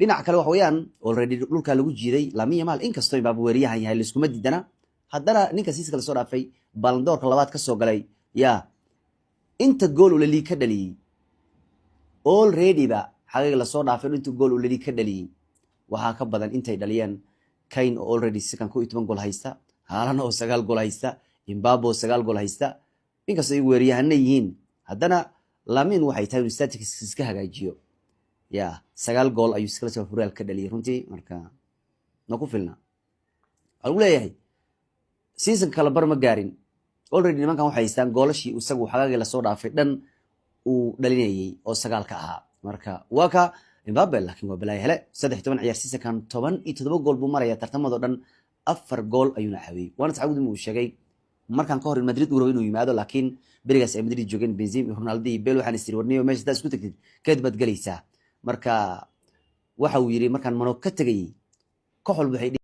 Dhinaca kale waxa weeyaan already dhulka lagu jiiday Lamine Yamal. Inkastoo Mbappe weeryahan yahay, laiskuma diidana, haddana ninka season-ka lasoo dhaafay Ballon d'Or-ka labaad ka soo galay, ya inta gool uu La Liga ka dhaliyey already ba xaqiiqa lasoo dhaafay, inta gool uu La Liga ka dhaliyey waxaa ka badan intay dhaliyeen Kane oo already season 11 gool haysta, Haaland oo 9 gool haysta, Mbappe oo 9 gool haysta. Inkastoo ay weeryahana yihiin, haddana Lamine waxay tahay inuu statistics iska hagaajiyo. Ya 9 gool ayuu iskala soo horaal ka dhaliyay runtii. Marka ma ku filna waxaa lagu leeyahay season kala bar ma gaarin, already nimankan waxay haystaan goolashii isagu xagaagii lasoo dhaafay dhan uu dhalinayay oo 9-ka ahaa. Marka waa ka Mbappe, laakiin waa balaayo hele. 13 ciyaar season-kan 17 gool buu maraya, tartamadoo dhan 4 gool ayuuna caawiyey. Waana saxaabadu uu sheegay markaan ka hor in Madrid uu rabo inuu yimaado, laakiin berigaas ay Madrid joogeen Benzema iyo Ronaldo iyo Bale, waxaan istiri warniyo meesha hadaa isku tagtid keed baad gelaysaa. Marka waxa uu yiri markaan Monaco ka tegayay koox walba waxay